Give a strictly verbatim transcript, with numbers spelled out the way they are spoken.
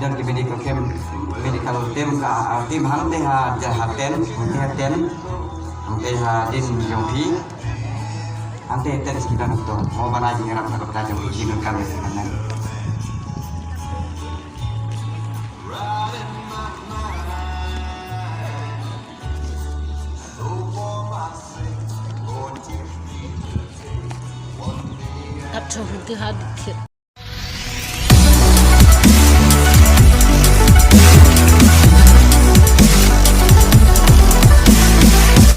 Don ki medical camp, medical team ka, ah, team hangte ha, ha tent, hangte ha tent, hangte ha ding jong phi. Hangte tent ki don to. Mo bana jingïarap ka bynta jong phi, jingdonkam ïa phi. Ap chong hangte ha dikit.